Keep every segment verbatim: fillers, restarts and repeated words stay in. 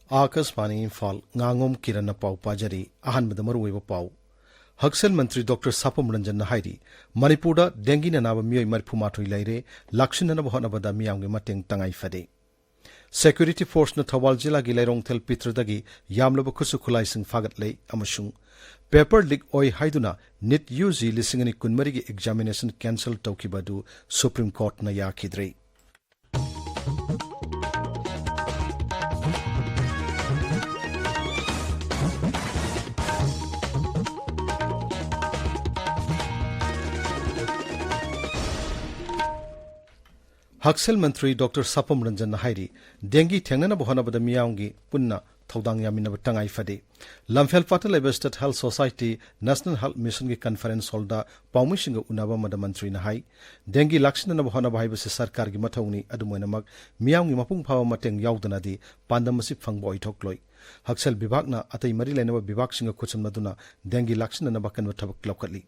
ꯑꯥꯀꯥꯁꯕꯥꯅꯤ ꯏꯝꯐꯥꯜ, ꯉꯥꯉꯣꯝ ꯀꯤꯔꯟꯅ ꯄꯥꯎ ꯄꯥꯖꯔꯤ꯫ ꯑꯍꯥꯟꯕꯗ ꯃꯔꯨꯑꯣꯏꯕ ꯄꯥꯎ꯫ ꯍꯛꯁꯦꯜ ꯃꯟꯇ꯭ꯔꯤ ꯗꯣꯛꯇꯔ ꯁꯥꯄꯝ ꯔꯟꯖꯟꯅ ꯍꯥꯏꯔꯤ, ꯃꯅꯤꯄꯨꯔꯗ ꯗꯦꯡꯒꯤꯅ ꯅꯥꯕ ꯃꯤꯑꯣꯏ ꯃꯔꯤꯐꯨ ꯃꯥꯊꯣꯏ ꯂꯩꯔꯦ, ꯂꯥꯛꯁꯤꯟꯅꯅꯕ ꯍꯣꯠꯅꯕꯗ ꯃꯤꯌꯥꯝꯒꯤ ꯃꯇꯦꯡ ꯇꯉꯥꯏ ꯐꯗꯦ꯫ ꯁꯦꯀ꯭ꯌꯨꯔꯤꯇꯤ ꯐꯣꯔꯁꯅ ꯊꯧꯕꯥꯜ ꯖꯤꯂꯥꯒꯤ ꯂꯩꯔꯣꯡꯊꯦꯜ ꯄꯤꯇ꯭ꯔꯗꯒꯤ ꯌꯥꯝꯂꯕ ꯈꯨꯠꯁꯨ ꯈꯨꯠꯂꯥꯏꯁꯤꯡ ꯐꯥꯒꯠꯂꯦ ꯑꯃꯁꯨꯡ ꯄꯦꯄꯔ ꯂꯤꯛ ꯑꯣꯏ ꯍꯥꯏꯗꯨꯅ ꯅꯤꯠ ꯌꯨ ꯖꯤ ꯂꯤꯁꯤꯡ ꯑꯅꯤ ꯀꯨꯟꯃꯔꯤꯒꯤ ꯑꯦꯛꯖꯥꯃꯤꯅꯦꯁꯟ ꯀꯦꯟꯁꯦꯜ ꯇꯧꯈꯤꯕ ꯑꯗꯨ ꯁꯨꯄ꯭ꯔꯤꯝ ꯀꯣꯔꯠꯅ ꯌꯥꯈꯤꯗ꯭ꯔꯦ꯫ ꯍꯛꯁꯦꯜ ꯃꯟꯇ꯭ꯔꯤ ꯗꯣꯛꯇꯔ ꯁꯥꯄꯝ ꯔꯟꯖꯟꯅ ꯍꯥꯏꯔꯤ, ꯗꯦꯡꯒꯤ ꯊꯦꯡꯅꯅꯕ ꯍꯣꯠꯅꯕꯗ ꯃꯤꯌꯥꯝꯒꯤ ꯄꯨꯟꯅ ꯊꯧꯗꯥꯡ ꯌꯥꯃꯤꯟꯅꯕ ꯇꯉꯥꯏ ꯐꯗꯦ꯫ ꯂꯝꯐꯦꯜꯄꯥꯠꯇ ꯂꯩꯕ state health society national health ꯃꯤꯁꯟꯒꯤ ꯀꯟꯐꯔꯦꯟꯁ ꯍꯣꯜꯗ ꯄꯥꯎꯃꯤꯁꯤꯡꯒ ꯎꯅꯕ ꯑꯃꯗ ꯃꯟꯇ꯭ꯔꯤꯅ ꯍꯥꯏ, ꯗꯦꯡꯒꯤ ꯂꯥꯛꯁꯤꯟꯅꯅꯕ ꯍꯣꯠꯅꯕ ꯍꯥꯏꯕꯁꯤ ꯁꯔꯀꯥꯔꯒꯤ ꯃꯊꯧꯅꯤ, ꯑꯗꯨꯝ ꯑꯣꯏꯅꯃꯛ ꯃꯤꯌꯥꯝꯒꯤ ꯃꯄꯨꯡ ꯐꯥꯕ ꯃꯇꯦꯡ ꯌꯥꯎꯗꯅꯗꯤ ꯄꯥꯟꯗꯝ ꯑꯁꯤ ꯐꯪꯕ ꯑꯣꯏꯊꯣꯛꯂꯣꯏ꯫ ꯍꯛꯁꯦꯜ ꯕꯤꯚꯥꯒꯅ ꯑꯇꯩ ꯃꯔꯤ ꯂꯩꯅꯕ ꯕꯤꯚꯥꯒꯁꯤꯡꯒ ꯈꯨꯠꯁꯝꯅꯗꯨꯅ ꯗꯦꯡꯒꯤ ꯂꯥꯛꯁꯤꯟꯅꯅꯕ ꯑꯀꯟꯕ ꯊꯕꯛ ꯂꯧꯈꯠꯂꯤ꯫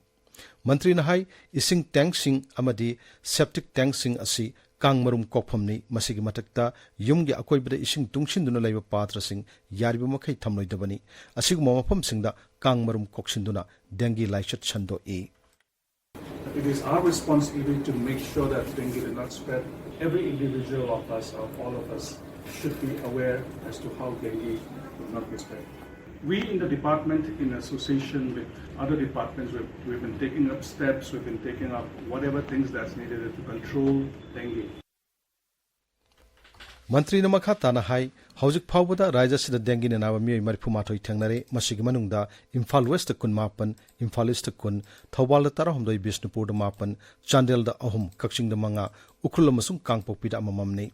ꯃꯟꯇ꯭ꯔꯤꯅ ꯍꯥꯏ, ꯏꯁꯤꯡ ꯇꯦꯡꯛꯁꯤꯡ ꯑꯃꯗꯤ ꯁꯦꯞꯇꯤꯛ ꯇꯦꯡꯛꯁꯤꯡ ꯑꯁꯤ ꯀꯥꯡ ꯃꯔꯨꯝ ꯀꯣꯛꯐꯝꯅꯤ꯫ ꯃꯁꯤꯒꯤ ꯃꯊꯛꯇ ꯌꯨꯝꯒꯤ ꯑꯀꯣꯏꯕꯗ ꯏꯁꯤꯡ ꯇꯨꯡꯁꯤꯟꯗꯨꯅ ꯂꯩꯕ ꯄꯥꯇ꯭ꯔꯁꯤꯡ ꯌꯥꯔꯤꯕ ꯃꯈꯩ ꯊꯝꯂꯣꯏꯗꯕꯅꯤ꯫ ꯑꯁꯤꯒꯨꯝꯕ ꯃꯐꯝꯁꯤꯡꯗ ꯀꯥꯡ ꯃꯔꯨꯝ ꯀꯣꯛꯁꯤꯟꯗꯨꯅ ꯗꯦꯡꯒꯤ ꯂꯥꯏꯆꯠ ꯁꯟꯗꯣꯛꯏ꯫ It is our responsibility to make sure that dengue did not spread. Every individual of us, of all of us, should be aware as to how dengue will not be spread. We in the department, in association with other departments, we've, we've been taking up steps, we've been taking up whatever things that's needed to control dengue. ꯃꯟꯇ꯭ꯔꯤꯅ ꯃꯈꯥ ꯇꯥꯅ ꯍꯥꯏ, ꯍꯧꯖꯤꯛ ꯐꯥꯎꯕꯗ ꯔꯥꯖ꯭ꯌ ꯑꯁꯤꯗ ꯗꯦꯡꯒꯤꯅ ꯅꯥꯕ ꯃꯤꯑꯣꯏ ꯃꯔꯤꯐꯨ ꯃꯥꯊꯣꯏ ꯊꯦꯡꯅꯔꯦ꯫ ꯃꯁꯤꯒꯤ ꯃꯅꯨꯡꯗ ꯏꯝꯐꯥꯜ ꯋꯦꯁꯇ ꯀꯨꯟꯃꯥꯄꯟ, ꯏꯝꯐꯥꯜ ꯏꯁꯇ ꯀꯨꯟ, ꯊꯧꯕꯥꯜꯗ ꯇꯔꯥꯍꯨꯝꯗꯣꯏ, ꯕꯤꯁꯅꯨꯄꯨꯔꯗ ꯃꯥꯄꯟ, ꯆꯥꯟꯗꯦꯜꯗ ꯑꯍꯨꯝ, ꯀꯛꯆꯤꯡꯗ ꯃꯉꯥ, ꯎꯈ꯭ꯔꯨꯜ ꯑꯃꯁꯨꯡ ꯀꯥꯡꯄꯣꯛꯄꯤꯗ ꯑꯃꯃꯝꯅꯤ꯫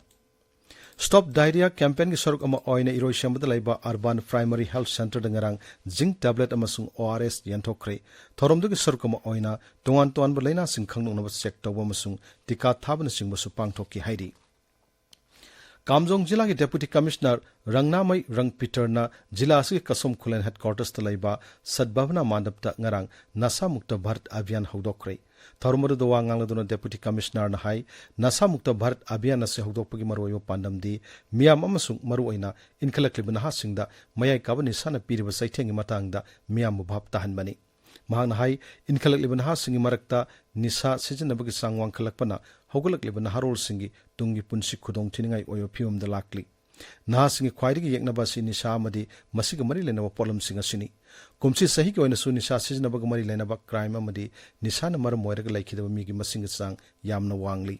ꯁ꯭ꯇꯣꯞ ꯗꯥꯏꯔꯤꯌꯥ ꯀꯦꯝꯄꯦꯟꯒꯤ ꯁꯔꯨꯛ ꯑꯃ ꯑꯣꯏꯅ ꯏꯔꯣꯏꯁꯦꯝꯕꯗ ꯂꯩꯕ ꯑꯔꯕꯥꯟ ꯄ꯭ꯔꯥꯏꯃꯔꯤ ꯍꯦꯜꯊ ꯁꯦꯟꯇꯔꯗ ꯉꯔꯥꯡ ꯖꯤꯡ ꯇꯦꯕ꯭ꯂꯦꯠ ꯑꯃꯁꯨꯡ ꯑꯣ ꯑꯥꯔ ꯑꯦꯁ ꯌꯦꯟꯊꯣꯛꯈ꯭ꯔꯦ꯫ ꯊꯧꯔꯝꯗꯨꯒꯤ ꯁꯔꯨꯛ ꯑꯃ ꯑꯣꯏꯅ ꯇꯣꯉꯥꯟ ꯇꯣꯉꯥꯟꯕ ꯂꯩꯅꯥꯁꯤꯡ ꯈꯪꯗꯣꯛꯅꯕ ꯆꯦꯛ ꯇꯧꯕ ꯑꯃꯁꯨꯡ ꯇꯤꯀꯥ ꯊꯥꯕꯅꯆꯤꯡꯕꯁꯨ ꯄꯥꯡꯊꯣꯛꯈꯤ ꯍꯥꯏꯔꯤ꯫ ꯀꯥꯝꯖꯣꯡ ꯖꯤꯂꯥꯒꯤ ꯗꯦꯄꯨꯇꯤ ꯀꯃꯤꯁꯅꯔ ꯔꯪꯅꯥꯃꯩ ꯔꯪꯄꯤꯇꯔꯅ ꯖꯤꯂꯥ ꯑꯁꯤꯒꯤ ꯀꯁꯣꯝ ꯈꯨꯂꯦꯟ ꯍꯦꯗꯀ꯭ꯋꯥꯇꯔꯁꯇ ꯂꯩꯕ ꯁꯗꯚꯥꯕꯅꯥ ꯃꯥꯟꯗꯞꯇ ꯉꯔꯥꯡ ꯅꯁꯥ ꯃꯨꯛꯇ ꯚꯥꯔꯠ ꯑꯚꯤꯌꯥꯟ ꯍꯧꯗꯣꯛꯈ꯭ꯔꯦ꯫ ꯊꯧꯔꯝ ꯑꯗꯨꯗ ꯋꯥ ꯉꯥꯡꯂꯗꯨꯅ Deputy Commissionerꯅ ꯍꯥꯏ, ꯅꯁꯥꯃꯨꯛꯇ ꯚꯥꯔꯠ ꯑꯚꯤꯌꯥꯟ ꯑꯁꯤ ꯍꯧꯗꯣꯛꯄꯒꯤ ꯃꯔꯨꯑꯣꯏꯕ ꯄꯥꯟꯗꯝꯗꯤ ꯃꯤꯌꯥꯝ ꯑꯃꯁꯨꯡ ꯃꯔꯨꯑꯣꯏꯅ ꯏꯟꯈꯠꯂꯛꯂꯤꯕ ꯅꯍꯥꯁꯤꯡꯗ ꯃꯌꯥꯏ ꯀꯥꯕ ꯅꯤꯁꯥꯅ ꯄꯤꯔꯤꯕ ꯆꯩꯊꯦꯡꯒꯤ ꯃꯇꯥꯡꯗ ꯃꯤꯌꯥꯝꯕꯨ ꯚꯥꯞ ꯇꯥꯍꯟꯕꯅꯤ꯫ ꯃꯍꯥꯛꯅ ꯍꯥꯏ, ꯏꯟꯈꯠꯂꯛꯂꯤꯕ ꯅꯍꯥꯁꯤꯡꯒꯤ ꯃꯔꯛꯇ ꯅꯤꯁꯥ ꯁꯤꯖꯤꯟꯅꯕꯒꯤ ꯆꯥꯡ ꯋꯥꯡꯈꯠꯂꯛꯄꯅ ꯍꯧꯒꯠꯂꯛꯂꯤꯕ ꯅꯍꯥꯔꯣꯜꯁꯤꯡꯒꯤ ꯇꯨꯡꯒꯤ ꯄꯨꯟꯁꯤ ꯈꯨꯗꯣꯡꯊꯤꯅꯤꯡꯉꯥꯏ ꯑꯣꯏꯕ ꯐꯤꯕꯝꯗ ꯂꯥꯛꯂꯤ꯫ ꯅꯍꯥꯁꯤꯡꯒꯤ ꯈ꯭ꯋꯥꯏꯗꯒꯤ ꯌꯦꯛꯅꯕ ꯑꯁꯤ ꯅꯤꯁꯥ ꯑꯃꯗꯤ ꯃꯁꯤꯒ ꯃꯔꯤ ꯂꯩꯅꯕ ꯄꯣꯠꯂꯝꯁꯤꯡ ꯑꯁꯤꯅꯤ꯫ ꯀꯨꯝꯁꯤ ꯆꯍꯤꯒꯤ ꯑꯣꯏꯅꯁꯨ ꯅꯤꯁꯥ ꯁꯤꯖꯤꯟꯅꯕꯒ ꯃꯔꯤ ꯂꯩꯅꯕ crime ꯑꯃꯗꯤ ꯅꯤꯁꯥꯅ ꯃꯔꯝ ꯑꯣꯏꯔꯒ ꯂꯩꯈꯤꯗꯕ ꯃꯤꯒꯤ ꯃꯁꯤꯡꯒꯤ ꯆꯥꯡ ꯌꯥꯝꯅ ꯋꯥꯡꯂꯤ꯫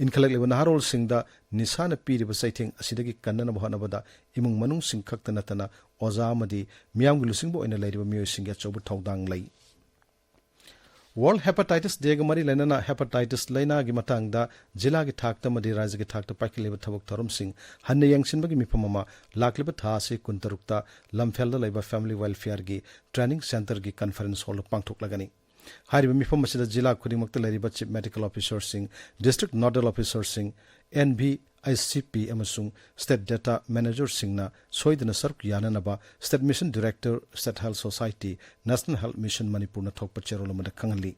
ꯏꯟꯈꯠꯂꯛꯂꯤꯕ ꯅꯍꯥꯔꯣꯜꯁꯤꯡꯗ ꯅꯤꯁꯥꯅ ꯄꯤꯔꯤꯕ ꯆꯩꯊꯦꯡ ꯑꯁꯤꯗꯒꯤ ꯀꯟꯅꯅꯕ ꯍꯣꯠꯅꯕꯗ ꯏꯃꯨꯡ ꯃꯅꯨꯡꯁꯤꯡ ꯈꯛꯇ ꯅꯠꯇꯅ ꯑꯣꯖꯥ ꯑꯃꯗꯤ ꯃꯤꯌꯥꯝꯒꯤ ꯂꯨꯆꯤꯡꯕ ꯑꯣꯏꯅ ꯂꯩꯔꯤꯕ ꯃꯤꯑꯣꯏꯁꯤꯡꯒꯤ ꯑꯆꯧꯕ ꯊꯧꯗꯥꯡ ꯂꯩ꯫ World Hepatitis Dayꯒ ꯃꯔꯤ ꯂꯩꯅꯅ hepatitis ꯂꯩꯅꯥꯒꯤ ꯃꯇꯥꯡꯗ ꯖꯤꯂꯥꯒꯤ ꯊꯥꯛꯇ ꯑꯃꯗꯤ ꯔꯥꯖ꯭ꯌꯒꯤ ꯊꯥꯛꯇ ꯄꯥꯏꯈꯠꯂꯤꯕ ꯊꯕꯛ ꯊꯧꯔꯝꯁꯤꯡ ꯍꯟꯅ ꯌꯦꯡꯁꯤꯟꯕꯒꯤ ꯃꯤꯐꯝ ꯑꯃ ꯂꯥꯛꯂꯤꯕ ꯊꯥ ꯑꯁꯤ ꯀꯨꯟꯇꯔꯨꯛꯇ ꯂꯝꯐꯦꯜꯗ ꯂꯩꯕ Family Welfareꯒꯤ training centreꯒꯤ conference hallꯗ ꯄꯥꯡꯊꯣꯛꯂꯒꯅꯤ꯫ ꯍꯥꯏꯔꯤꯕ ꯃꯤꯐꯝ ꯑꯁꯤꯗ ꯖꯤꯂꯥ ꯈꯨꯗꯤꯡꯃꯛꯇ ꯂꯩꯔꯤꯕ Chief Medical Officerꯁꯤꯡ, District Nodal Officerꯁꯤꯡ, NBICP ꯑꯃꯁꯨꯡ State Data Managerꯁꯤꯡꯅ ꯁꯣꯏꯗꯅ ꯁꯔꯨꯛ ꯌꯥꯅꯅꯕ State Mission Director, State Health Society, National Health Mission ꯃꯅꯤꯄꯨꯔꯅ ꯊꯣꯛꯄ ꯆꯦꯔꯣꯜ ꯑꯃꯗ ꯈꯪꯍꯜꯂꯤ꯫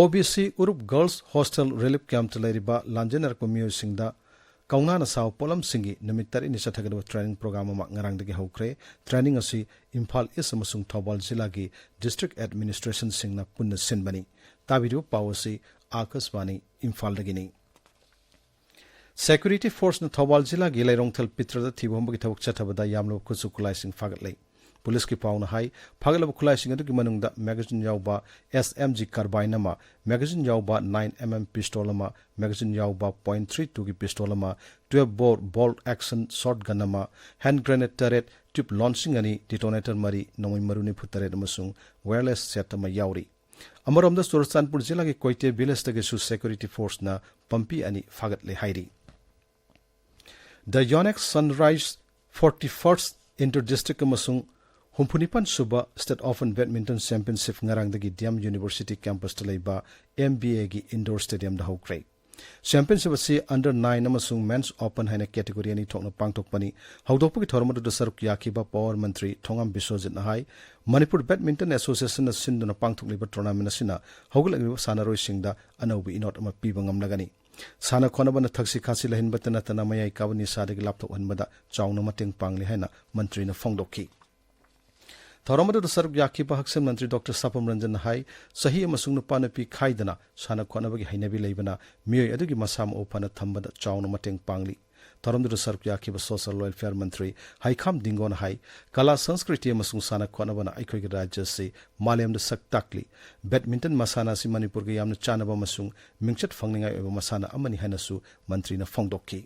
OBC ꯎꯔꯨꯞ Girls Hostel Relief Campꯇ ꯂꯩꯔꯤꯕ ꯂꯥꯟꯖꯦꯟꯅꯔꯛꯄ ꯃꯤꯑꯣꯏꯁꯤꯡꯗ ꯀꯧꯅꯥꯅ ꯁꯥꯕ ꯄꯣꯠꯂꯝꯁꯤꯡꯒꯤ ꯅꯨꯃꯤꯠ ꯇꯔꯦꯠꯅꯤ ꯆꯠꯊꯒꯗꯕ training program ꯑꯃ ꯉꯔꯥꯡꯗꯒꯤ ꯍꯧꯈ꯭ꯔꯦ꯫ Training ꯑꯁꯤ ꯏꯝꯐꯥꯜ East ꯑꯃꯁꯨꯡ ꯊꯧꯕꯥꯜ ꯖꯤꯂꯥꯒꯤ district administrationꯁꯤꯡꯅ ꯄꯨꯟꯅ ꯁꯤꯟꯕꯅꯤ꯫ ꯇꯥꯕꯤꯔꯤꯕ ꯄꯥꯎ ꯑꯁꯤ ꯑꯥꯀꯥꯁꯕꯥꯅꯤ ꯏꯝꯐꯥꯜꯗꯒꯤꯅꯤ꯫ Security Forceꯅ ꯊꯧꯕꯥꯜ ꯖꯤꯂꯥꯒꯤ ꯂꯩꯔꯣꯡꯊꯦꯜ ꯄꯤꯇ꯭ꯔꯗ ꯊꯤꯕ ꯍꯨꯝꯕꯒꯤ ꯊꯕꯛ ꯆꯠꯊꯕꯗ ꯌꯥꯝꯂꯕ ꯈꯨꯠꯁꯨ ꯈꯨꯠꯂꯥꯏꯁꯤꯡ ꯐꯥꯒꯠꯂꯦ꯫ ꯄꯨꯂꯤꯁꯀꯤ ꯄꯥꯎꯅ ꯍꯥꯏ, ꯐꯥꯒꯠꯂꯕ ꯈꯨꯠꯂꯥꯏꯁꯤꯡ ꯑꯗꯨꯒꯤ ꯃꯅꯨꯡꯗ magazine ꯌꯥꯎꯕ SMG carbine ꯑꯃ, magazine ꯌꯥꯎꯕ nine MM pistol ꯑꯃ, magazine ꯌꯥꯎꯕ point three twoꯒꯤ pistol ꯑꯃ, twelve bore bolt action shotgun ꯑꯃ, hand grenade ꯇꯔꯦꯠ, tube launching ꯑꯅꯤ, detonator ꯃꯔꯤ, ꯅꯣꯡꯃꯩ ꯃꯔꯨ ꯅꯤꯐꯨ ꯇꯔꯦꯠ ꯑꯃꯁꯨꯡ wireless set ꯑꯃ ꯌꯥꯎꯔꯤ꯫ ꯑꯃꯔꯣꯝꯗ ꯆꯨꯔꯆꯥꯟꯄꯨꯔ ꯖꯤꯂꯥꯒꯤ ꯀꯣꯏꯇꯦ villageꯇꯒꯤꯁꯨ Security Forceꯅ ꯄꯝꯄꯤ ꯑꯅꯤ ꯐꯥꯒꯠꯂꯦ ꯍꯥꯏꯔꯤ꯫ The Yonex Sunrise forty-first Inter-District ꯑꯃꯁꯨꯡ ꯍꯨꯝꯐꯨꯅꯤꯄꯥꯟ ꯁꯨꯕ State Open Badminton Championship ꯉꯔꯥꯡꯗꯒꯤ DM University campusꯇ ꯂꯩꯕ MBAꯒꯤ indoor stadiumꯗ ꯍꯧꯈ꯭ꯔꯦ꯫ ꯆꯦꯝꯄꯤꯌꯟꯁꯤꯞ ꯑꯁꯤ Under nine ꯑꯃꯁꯨꯡ Men's Open ꯍꯥꯏꯅ ꯀꯦꯇꯦꯒꯣꯔꯤ ꯑꯅꯤ ꯊꯣꯛꯅ ꯄꯥꯡꯊꯣꯛꯄꯅꯤ꯫ ꯍꯧꯗꯣꯛꯄꯒꯤ ꯊꯧꯔꯝ ꯑꯗꯨꯗ ꯁꯔꯨꯛ ꯌꯥꯈꯤꯕ ꯄꯥꯋꯔ ꯃꯟꯇ꯭ꯔꯤ ꯊꯣꯉꯥꯝ ꯕꯤꯁ꯭ꯋꯖꯤꯠꯅ ꯍꯥꯏ, ꯃꯅꯤꯄꯨꯔ ꯕꯦꯗꯃꯤꯟꯇꯟ ꯑꯦꯁꯣꯁꯤꯌꯦꯁꯟꯅ ꯁꯤꯟꯗꯨꯅ ꯄꯥꯡꯊꯣꯛꯂꯤꯕ ꯇꯣꯔꯅꯥꯃꯦꯟ ꯑꯁꯤꯅ ꯍꯧꯒꯠꯂꯛꯂꯤꯕ ꯁꯥꯟꯅꯔꯣꯏꯁꯤꯡꯗ ꯑꯅꯧꯕ ꯏꯅꯣꯠ ꯑꯃ ꯄꯤꯕ ꯉꯝꯂꯒꯅꯤ꯫ ꯁꯥꯟꯅ ꯈꯣꯠꯅꯕꯅ ꯊꯛꯁꯤ ꯈꯥꯁꯤ ꯂꯩꯍꯟꯕꯇ ꯅꯠꯇꯅ ꯃꯌꯥꯏ ꯀꯥꯕ ꯅꯤꯁꯥꯗꯒꯤ ꯂꯥꯞꯊꯣꯛꯍꯟꯕꯗ ꯆꯥꯎꯅ ꯃꯇꯦꯡ ꯄꯥꯡꯂꯤ ꯍꯥꯏꯅ ꯃꯟꯇ꯭ꯔꯤꯅ ꯐꯣꯡꯗꯣꯛꯈꯤ꯫ ꯊꯧꯔꯝ ꯑꯗꯨꯗ ꯁꯔꯨꯛ ꯌꯥꯈꯤꯕ ꯍꯛꯁꯦꯜ ꯃꯟꯇ꯭ꯔꯤ ꯗꯣꯛꯇꯔ ꯁꯥꯄꯝ ꯔꯟꯖꯟꯅ ꯍꯥꯏ, ꯆꯍꯤ ꯑꯃꯁꯨꯡ ꯅꯨꯄꯥ ꯅꯨꯄꯤ ꯈꯥꯏꯗꯅ ꯁꯥꯟꯅ ꯈꯣꯠꯅꯕꯒꯤ ꯍꯩꯅꯕꯤ ꯂꯩꯕꯅ ꯃꯤꯑꯣꯏ ꯑꯗꯨꯒꯤ ꯃꯁꯥ ꯃꯎ ꯐꯅ ꯊꯝꯕꯗ ꯆꯥꯎꯅ ꯃꯇꯦꯡ ꯄꯥꯡꯂꯤ꯫ ꯊꯧꯔꯝꯗꯨꯗ ꯁꯔꯨꯛ ꯌꯥꯈꯤꯕ ꯁꯣꯁꯤꯌꯦꯜ ꯋꯦꯜꯐꯤꯌꯔ ꯃꯟꯇ꯭ꯔꯤ ꯍꯩꯈꯥꯝ ꯗꯤꯡꯒꯣꯅ ꯍꯥꯏ, ꯀꯂꯥ, ꯁꯪꯁꯀ꯭ꯔꯤꯇꯤ ꯑꯃꯁꯨꯡ ꯁꯥꯟꯅ ꯈꯣꯠꯅꯕꯅ ꯑꯩꯈꯣꯏꯒꯤ ꯔꯥꯖ꯭ꯌ ꯑꯁꯤ ꯃꯥꯂꯦꯝꯗ ꯁꯛ ꯇꯥꯛꯂꯤ꯫ ꯕꯦꯗꯃꯤꯟꯇꯟ ꯃꯁꯥꯟꯅ ꯑꯁꯤ ꯃꯅꯤꯄꯨꯔꯒ ꯌꯥꯝꯅ ꯆꯥꯟꯅꯕ ꯑꯃꯁꯨꯡ ꯃꯤꯡꯆꯠ ꯐꯪꯅꯤꯡꯉꯥꯏ ꯑꯣꯏꯕ ꯃꯁꯥꯟꯅ ꯑꯃꯅꯤ ꯍꯥꯏꯅꯁꯨ ꯃꯟꯇ꯭ꯔꯤꯅ ꯐꯣꯡꯗꯣꯛꯈꯤ꯫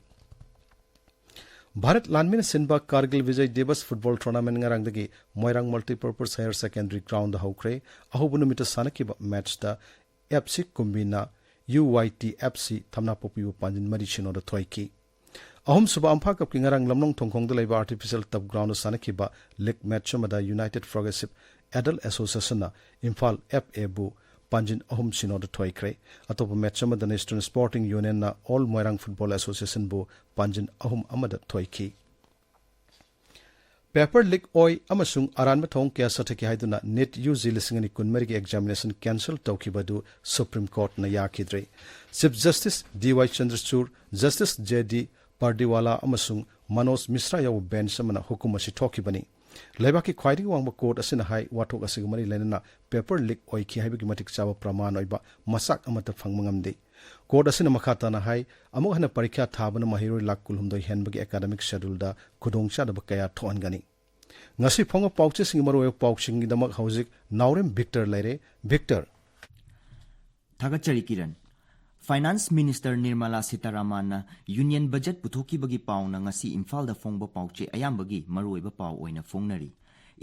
ꯚꯥꯔꯠ ꯂꯥꯟꯃꯤꯅ ꯁꯤꯟꯕ ꯀꯥꯔꯒꯤꯜ ꯕꯤꯖꯌ ꯗꯤꯕꯁ ꯐꯨꯠꯕꯣꯜ ꯇꯣꯔꯅꯥꯃꯦꯟ ꯉꯔꯥꯡꯗꯒꯤ ꯃꯣꯏꯔꯥꯡ ꯃꯜꯇꯤꯄꯔꯄꯁ ꯍꯥꯌꯔ ꯁꯦꯀꯦꯟꯗꯔꯤ ꯒ꯭ꯔꯥꯎꯟꯗ ꯍꯧꯈ꯭ꯔꯦ꯫ ꯑꯍꯧꯕ ꯅꯨꯃꯤꯠꯇ ꯁꯥꯟꯅꯈꯤꯕ ꯃꯦꯠꯆꯇ ꯑꯦꯐ ꯁꯤ ꯀꯨꯝꯕꯤꯅ ꯌꯨ ꯋꯥꯏ ꯇꯤ ꯑꯦꯐ ꯁꯤ ꯊꯝꯅꯥꯄꯣꯛꯄꯤꯕꯨ ꯄꯥꯟꯖꯤꯟ ꯃꯔꯤ ꯁꯤꯅꯣꯗ ꯊꯣꯏꯈꯤ꯫ ꯑꯍꯨꯝꯁꯨꯕ ꯑꯝꯐꯥ ꯀꯞꯀꯤ ꯉꯔꯥꯡ ꯂꯝꯂꯣꯡ ꯊꯣꯡꯈꯣꯡꯗ ꯂꯩꯕ ꯑꯥꯔꯇꯤꯐꯤꯁꯤꯌꯦꯜ ꯇꯞ ꯒ꯭ꯔꯥꯎꯟꯗ ꯁꯥꯟꯅꯈꯤꯕ ꯂꯤꯒ ꯃꯦꯠꯆ ꯑꯃꯗ ꯌꯨꯅꯥꯏꯇꯦꯗ ꯄ꯭ꯔꯣꯒ꯭ꯔꯦꯁꯤꯚ ꯑꯦꯗꯜ ꯑꯦꯁꯣꯁꯤꯌꯦꯁꯟꯅ ꯏꯝꯐꯥꯜ ꯑꯦꯐ ꯑꯦꯕꯨ ꯄꯥꯟꯖꯤꯟ ꯑꯍꯨꯝ ꯁꯤꯅꯣꯗ ꯊꯣꯏꯈ꯭ꯔꯦ꯫ ꯑꯇꯣꯞꯄ ꯃꯦꯠꯆ ꯑꯃꯗꯅ ꯏꯁꯇꯔꯟ ꯁ꯭ꯄꯣꯔꯇꯤꯡ ꯌꯨꯅꯤꯌꯟꯅ ꯑꯣꯜ ꯃꯣꯏꯔꯥꯡ ꯐꯨꯠꯕꯣꯜ ꯑꯦꯁꯣꯁꯤꯌꯦꯁꯟꯕꯨ ꯄꯥꯟꯖꯤꯟ ꯑꯍꯨꯝ ꯑꯃꯗ ꯊꯣꯏꯈꯤ꯫ ꯄꯦꯄꯔ ꯂꯤꯛ ꯑꯣꯏ ꯑꯃꯁꯨꯡ ꯑꯔꯥꯟꯕ ꯊꯧꯑꯣꯡ ꯀꯌꯥ ꯆꯠꯊꯈꯤ ꯍꯥꯏꯗꯨꯅ ꯅꯤꯠ ꯌꯨ ꯖꯤ ꯂꯤꯁꯤꯡ ꯑꯅꯤ ꯀꯨꯟꯃꯔꯤꯒꯤ ꯑꯦꯛꯖꯥꯃꯤꯅꯦꯁꯟ ꯀꯦꯟꯁꯦꯜ ꯇꯧꯈꯤꯕ ꯑꯗꯨ ꯁꯨꯄ꯭ꯔꯤꯝ ꯀꯣꯔꯠꯅ ꯌꯥꯈꯤꯗ꯭ꯔꯦ꯫ ꯆꯤꯐ ꯖꯁꯇꯤꯁ ꯗꯤ ꯋꯥꯏ ꯆꯟꯗ꯭ꯔꯆꯨꯔ, ꯖꯁꯇꯤꯁ ꯖꯦ ꯗꯤ ꯄꯥꯔꯗꯤꯋꯥꯂꯥ ꯑꯃꯁꯨꯡ ꯃꯅꯣꯖ ꯃꯤꯁ꯭ꯔꯥ ꯌꯥꯎꯕ ꯕꯦꯟꯆ ꯑꯃꯅ ꯍꯨꯀꯨꯝ ꯑꯁꯤ ꯊꯣꯛꯈꯤꯕꯅꯤ꯫ ꯂꯩꯕꯥꯛꯀꯤ ꯈ꯭ꯋꯥꯏꯗꯒꯤ ꯋꯥꯡꯕ ꯀꯣꯔꯠ ꯑꯁꯤꯅ ꯍꯥꯏ, ꯋꯥꯊꯣꯛ ꯑꯁꯤꯒ ꯃꯔꯤ ꯂꯩꯅꯅ ꯄꯦꯄꯔ ꯂꯤꯛ ꯑꯣꯏꯈꯤ ꯍꯥꯏꯕꯒꯤ ꯃꯇꯤꯛ ꯆꯥꯕ ꯄ꯭ꯔꯃꯥꯟ ꯑꯣꯏꯕ ꯃꯆꯥꯛ ꯑꯃꯠꯇ ꯐꯪꯕ ꯉꯝꯗꯦ꯫ ꯀꯣꯔꯠ ꯑꯁꯤꯅ ꯃꯈꯥ ꯇꯥꯅ ꯍꯥꯏ, ꯑꯃꯨꯛ ꯍꯟꯅ ꯄꯔꯤꯈ꯭ꯌꯥ ꯊꯥꯕꯅ ꯃꯍꯩꯔꯣꯏ ꯂꯥꯈ ꯀꯨꯟꯍꯨꯝꯗꯣꯏ ꯍꯦꯟꯕꯒꯤ ꯑꯦꯀꯥꯗꯃꯤꯛ ꯁꯦꯗꯨꯜꯗ ꯈꯨꯗꯣꯡꯆꯥꯗꯕ ꯀꯌꯥ ꯊꯣꯛꯍꯟꯒꯅꯤ꯫ ꯉꯁꯤ ꯐꯣꯡꯕ ꯄꯥꯎꯆꯦꯁꯤꯡꯒꯤ ꯃꯔꯨꯑꯣꯏꯕ ꯄꯥꯎꯁꯤꯡꯒꯤꯗꯃꯛ ꯍꯧꯖꯤꯛ ꯅꯥꯎꯔꯦꯝ ꯚꯤꯛꯇꯔ ꯂꯩꯔꯦ꯫ ꯚꯤꯛꯇꯔ꯫ ꯊꯥꯒꯠꯆꯔꯤ ꯀꯤꯔꯟ꯫ ꯐꯥꯏꯅꯥꯟꯁ ꯃꯤꯅꯤꯁꯇꯔ ꯅꯤꯔꯃꯂꯥ ꯁꯤꯇꯥꯔꯥꯃꯟꯅ ꯌꯨꯅꯤꯌꯟ ꯕꯖꯦꯠ ꯄꯨꯊꯣꯛꯈꯤꯕꯒꯤ ꯄꯥꯎꯅ ꯉꯁꯤ ꯏꯝꯐꯥꯜꯗ ꯐꯣꯡꯕ ꯄꯥꯎꯆꯦ ꯑꯌꯥꯝꯕꯒꯤ ꯃꯔꯨꯑꯣꯏꯕ ꯄꯥꯎ ꯑꯣꯏꯅ ꯐꯣꯡꯅꯔꯤ꯫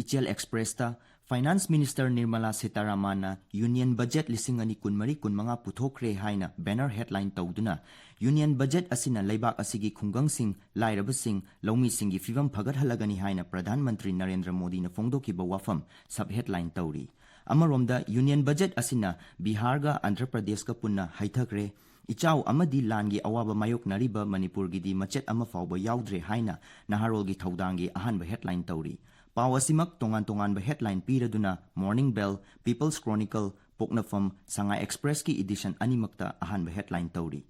ꯏꯆꯦꯜ ꯑꯦꯛꯁꯄ꯭ꯔꯦꯁꯇ ꯐꯥꯏꯅꯥꯟꯁ ꯃꯤꯅꯤꯁꯇꯔ ꯅꯤꯔꯃꯂꯥ ꯁꯤꯇꯥꯔꯥꯃꯟꯅ ꯌꯨꯅꯤꯌꯟ ꯕꯖꯦꯠ ꯂꯤꯁꯤꯡ ꯑꯅꯤ ꯀꯨꯟꯃꯔꯤ ꯀꯨꯟꯃꯉꯥ ꯄꯨꯊꯣꯛꯈ꯭ꯔꯦ ꯍꯥꯏꯅ ꯕꯦꯅꯔ ꯍꯦꯗꯂꯥꯏꯟ ꯇꯧꯗꯨꯅ, ꯌꯨꯅꯤꯌꯟ ꯕꯖꯦꯠ ꯑꯁꯤꯅ ꯂꯩꯕꯥꯛ ꯑꯁꯤꯒꯤ ꯈꯨꯡꯒꯪꯁꯤꯡ, ꯂꯥꯏꯔꯕꯁꯤꯡ, ꯂꯧꯃꯤꯁꯤꯡꯒꯤ ꯐꯤꯚꯝ ꯐꯒꯠꯍꯜꯂꯒꯅꯤ ꯍꯥꯏꯅ ꯄ꯭ꯔꯙꯥꯟ ꯃꯟꯇ꯭ꯔꯤ ꯅꯔꯦꯟꯗ꯭ꯔ ꯃꯣꯗꯤꯅ ꯐꯣꯡꯗꯣꯛꯈꯤꯕ ꯋꯥꯐꯝ ꯁꯕ ꯍꯦꯗꯂꯥꯏꯟ ꯇꯧꯔꯤ꯫ ꯑꯃꯔꯣꯝꯗ, ꯌꯨꯅꯤꯌꯟ ꯕꯖꯦꯠ ꯑꯁꯤꯅ ꯕꯤꯍꯥꯔꯒ ꯑꯟꯙ꯭ꯔ ꯄ꯭ꯔꯗꯦꯁꯀ ꯄꯨꯟꯅ ꯍꯩꯊꯈ꯭ꯔꯦ꯫ ꯏꯆꯥꯎ ꯑꯃꯗꯤ ꯂꯥꯟꯒꯤ ꯑꯋꯥꯕ ꯃꯥꯌꯣꯛꯅꯔꯤꯕ ꯃꯅꯤꯄꯨꯔꯒꯤꯗꯤ ꯃꯆꯦꯠ ꯑꯃ ꯐꯥꯎꯕ ꯌꯥꯎꯗ꯭ꯔꯦ ꯍꯥꯏꯅ ꯅꯍꯥꯔꯣꯜꯒꯤ ꯊꯧꯗꯥꯡꯒꯤ ꯑꯍꯥꯟꯕ headline ꯇꯧꯔꯤ꯫ ꯄꯥꯎ ꯑꯁꯤꯃꯛ ꯇꯣꯉꯥꯟ ꯇꯣꯉꯥꯟꯕ headline ꯄꯤꯔꯗꯨꯅ Morning Bell, People's Chronicle, ꯄꯣꯛꯅꯐꯝ, ꯁꯉꯥꯏ Expressꯀꯤ edition ꯑꯅꯤꯃꯛꯇ ꯑꯍꯥꯟꯕ headline ꯇꯧꯔꯤ꯫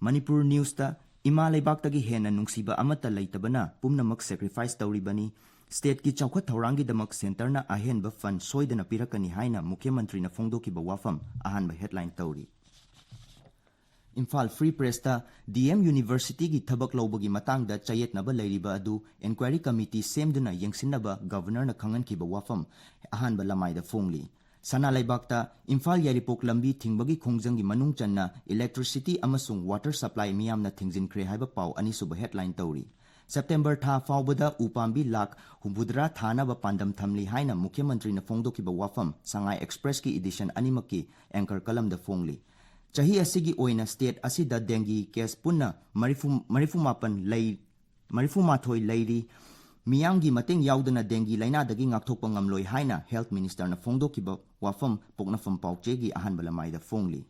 ꯃꯅꯤꯄꯨꯔ Newsꯇ ꯏꯃꯥ ꯂꯩꯕꯥꯛꯇꯒꯤ ꯍꯦꯟꯅ ꯅꯨꯡꯁꯤꯕ ꯑꯃꯠꯇ ꯂꯩꯇꯕꯅ ꯄꯨꯝꯅꯃꯛ sacrifice ꯇꯧꯔꯤꯕꯅꯤ꯫ Stateꯀꯤ ꯆꯥꯎꯈꯠ ꯊꯧꯔꯥꯡꯒꯤꯗꯃꯛ centreꯅ ꯑꯍꯦꯟꯕ fund ꯁꯣꯏꯗꯅ ꯄꯤꯔꯛꯀꯅꯤ ꯍꯥꯏꯅ ꯃꯨꯈ꯭ꯌ ꯃꯟꯇ꯭ꯔꯤꯅ ꯐꯣꯡꯗꯣꯛꯈꯤꯕ ꯋꯥꯐꯝ ꯑꯍꯥꯟꯕ headline ꯇꯧꯔꯤ꯫ ꯏꯝꯐꯥꯜ Free Pressꯇ D M Universityꯒꯤ ꯊꯕꯛ ꯂꯧꯕꯒꯤ ꯃꯇꯥꯡꯗ ꯆꯌꯦꯠꯅꯕ ꯂꯩꯔꯤꯕ ꯑꯗꯨ inquiry committee ꯁꯦꯝꯗꯨꯅ ꯌꯦꯡꯁꯤꯟꯅꯕ Governorꯅ ꯈꯪꯍꯟꯈꯤꯕ ꯋꯥꯐꯝ ꯑꯍꯥꯟꯕ ꯂꯃꯥꯏꯗ ꯐꯣꯡꯂꯤ꯫ ꯁꯅꯥ ꯂꯩꯕꯥꯛꯇ ꯏꯝꯐꯥꯜ ꯌꯥꯏꯔꯤꯄꯣꯛ ꯂꯝꯕꯤ ꯊꯤꯡꯕꯒꯤ ꯈꯣꯡꯖꯪꯒꯤ ꯃꯅꯨꯡ ꯆꯟꯅ electricity ꯑꯃꯁꯨꯡ water supply ꯃꯤꯌꯥꯝꯅ ꯊꯤꯡꯖꯤꯟꯈ꯭ꯔꯦ ꯍꯥꯏꯕ ꯄꯥꯎ ꯑꯅꯤꯁꯨꯕ headline ꯇꯧꯔꯤ꯫ September ꯊꯥ ꯐꯥꯎꯕꯗ ꯎ ꯄꯥꯝꯕꯤ ꯂꯥꯈ ꯍꯨꯝꯐꯨꯇꯔꯥ ꯊꯥꯅꯕ ꯄꯥꯟꯗꯝ ꯊꯝꯂꯤ ꯍꯥꯏꯅ ꯃꯨꯈ꯭ꯌ ꯃꯟꯇ꯭ꯔꯤꯅ ꯐꯣꯡꯗꯣꯛꯈꯤꯕ ꯋꯥꯐꯝ ꯁꯉꯥꯏ Expressꯀꯤ edition ꯑꯅꯤꯃꯛꯀꯤ anchor columnꯗ ꯐꯣꯡꯂꯤ꯫ ꯆꯍꯤ ꯑꯁꯤꯒꯤ ꯑꯣꯏꯅ state ꯑꯁꯤꯗ dengue case ꯄꯨꯟꯅ ꯃꯔꯤꯐꯨ, ꯃꯔꯤꯐꯨ ꯃꯥꯄꯟ ꯂꯩ, ꯃꯔꯤꯐꯨ ꯃꯥꯊꯣꯏ ꯂꯩꯔꯤ꯫ ꯃꯤꯌꯥꯝꯒꯤ ꯃꯇꯦꯡ ꯌꯥꯎꯗꯅ dengue ꯂꯥꯏꯅꯥꯗꯒꯤ ꯉꯥꯛꯊꯣꯛꯄ ꯉꯝꯂꯣꯏ ꯍꯥꯏꯅ Health Ministerꯅ ꯐꯣꯡꯗꯣꯛꯈꯤꯕ ꯋꯥꯐꯝ ꯄꯣꯛꯅꯐꯝ ꯄꯥꯎꯆꯦꯒꯤ ꯑꯍꯥꯟꯕ ꯂꯃꯥꯏꯗ ꯐꯣꯡꯂꯤ꯫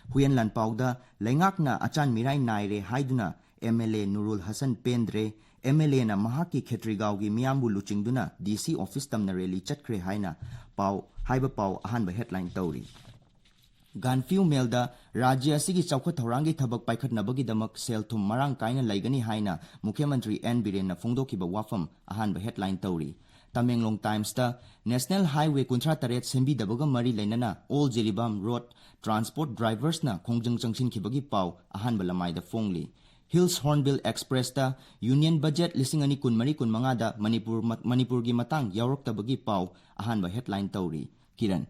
ꯍꯨꯏꯌꯦꯟ ꯂꯥꯟꯄꯥꯎꯗ ꯂꯩꯉꯥꯛꯅ ꯑꯆꯥꯟ ꯃꯤꯔꯥꯏ ꯅꯥꯏꯔꯦ ꯍꯥꯏꯗꯨꯅ M L A ꯅꯨꯔꯨꯜ Hasan ꯄꯦꯟꯗ꯭ꯔꯦ꯫ M L Aꯅ ꯃꯍꯥꯛꯀꯤ ꯈꯦꯇ꯭ꯔꯤꯒꯥꯎꯒꯤ ꯃꯤꯌꯥꯝꯕꯨ ꯂꯨꯆꯤꯡꯗꯨꯅ D C office ꯇꯝꯅ rally ꯆꯠꯈ꯭ꯔꯦ ꯍꯥꯏꯅ ꯄꯥꯎ, ꯍꯥꯏꯕ ꯄꯥꯎ ꯑꯍꯥꯟꯕ headline ꯇꯧꯔꯤ꯫ ꯒꯥꯟꯐꯤꯎ ꯃꯦꯜꯗ ꯔꯥꯖ꯭ꯌ ꯑꯁꯤꯒꯤ ꯆꯥꯎꯈꯠ ꯊꯧꯔꯥꯡꯒꯤ ꯊꯕꯛ ꯄꯥꯏꯈꯠꯅꯕꯒꯤꯗꯃꯛ ꯁꯦꯜ ꯊꯨꯝ ꯃꯔꯥꯡ ꯀꯥꯏꯅ ꯂꯩꯒꯅꯤ ꯍꯥꯏꯅ ꯃꯨꯈ꯭ꯌ ꯃꯟꯇ꯭ꯔꯤ ꯑꯦꯟ ꯕꯤꯔꯦꯟꯅ ꯐꯣꯡꯗꯣꯛꯈꯤꯕ ꯋꯥꯐꯝ ꯑꯍꯥꯟꯕ headline ꯇꯧꯔꯤ꯫ ꯇꯃꯦꯡꯂꯣꯡ Timesꯇ National Highway ꯀꯨꯟꯊ꯭ꯔꯥ ꯇꯔꯦꯠ ꯁꯦꯝꯕꯤꯗꯕꯒ ꯃꯔꯤ ꯂꯩꯅꯅ Old Jiribam Road transport driversꯅ ꯈꯣꯡꯖꯪ ꯆꯪꯁꯤꯟꯈꯤꯕꯒꯤ ꯄꯥꯎ ꯑꯍꯥꯟꯕ ꯂꯃꯥꯏꯗ ꯐꯣꯡꯂꯤ꯫ Hills Hornbill Expressꯇ Union Budget ꯂꯤꯁꯤꯡ ꯑꯅꯤ ꯀꯨꯟꯃꯔꯤ ꯀꯨꯟꯃꯉꯥꯗ ꯃꯅꯤꯄꯨꯔ, ꯃꯅꯤꯄꯨꯔꯒꯤ ꯃꯇꯥꯡ ꯌꯥꯎꯔꯛꯇꯕꯒꯤ ꯄꯥꯎ ꯑꯍꯥꯟꯕ headline ꯇꯧꯔꯤ꯫ ꯀꯤꯔꯟ꯫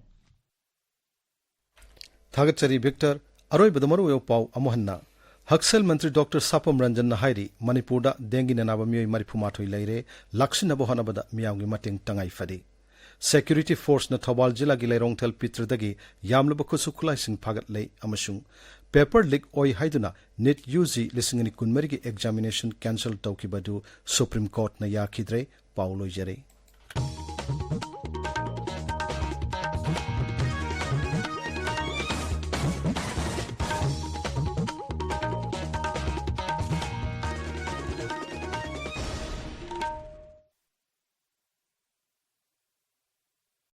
ꯊꯥꯒꯠꯆꯔꯤ ꯚꯤꯛꯇꯔ꯫ ꯑꯔꯣꯏꯕꯗ ꯃꯔꯨꯑꯣꯏꯕ ꯄꯥꯎ ꯑꯃꯨꯛ ꯍꯟꯅ꯫ ꯍꯛꯁꯦꯜ ꯃꯟꯇ꯭ꯔꯤ ꯗꯣꯛꯇꯔ ꯁꯥꯄꯝ ꯔꯟꯖꯟꯅ ꯍꯥꯏꯔꯤ, ꯃꯅꯤꯄꯨꯔꯗ dengueꯅ ꯅꯥꯕ ꯃꯤꯑꯣꯏ ꯃꯔꯤꯐꯨ ꯃꯥꯊꯣꯏ ꯂꯩꯔꯦ, ꯂꯥꯛꯁꯤꯟꯅꯕ ꯍꯣꯠꯅꯕꯗ ꯃꯤꯌꯥꯝꯒꯤ ꯃꯇꯦꯡ ꯇꯉꯥꯏ ꯐꯗꯦ꯫ Security forceꯅ ꯊꯧꯕꯥꯜ ꯖꯤꯂꯥꯒꯤ ꯂꯩꯔꯣꯡꯊꯦꯜ ꯄꯤꯇ꯭ꯔꯗꯒꯤ ꯌꯥꯝꯂꯕ ꯈꯨꯠꯁꯨ ꯈꯨꯠꯂꯥꯏꯁꯤꯡ ꯐꯥꯒꯠꯂꯦ ꯑꯃꯁꯨꯡ paper leak ꯑꯣꯏ ꯍꯥꯏꯗꯨꯅ NEET U G ꯂꯤꯁꯤꯡ ꯑꯅꯤ ꯀꯨꯟꯃꯔꯤꯒꯤ examination cancel ꯇꯧꯈꯤꯕ ꯑꯗꯨ Supreme Courtꯅ ꯌꯥꯈꯤꯗ꯭ꯔꯦ꯫ ꯄꯥꯎ ꯂꯣꯏꯖꯔꯦ꯫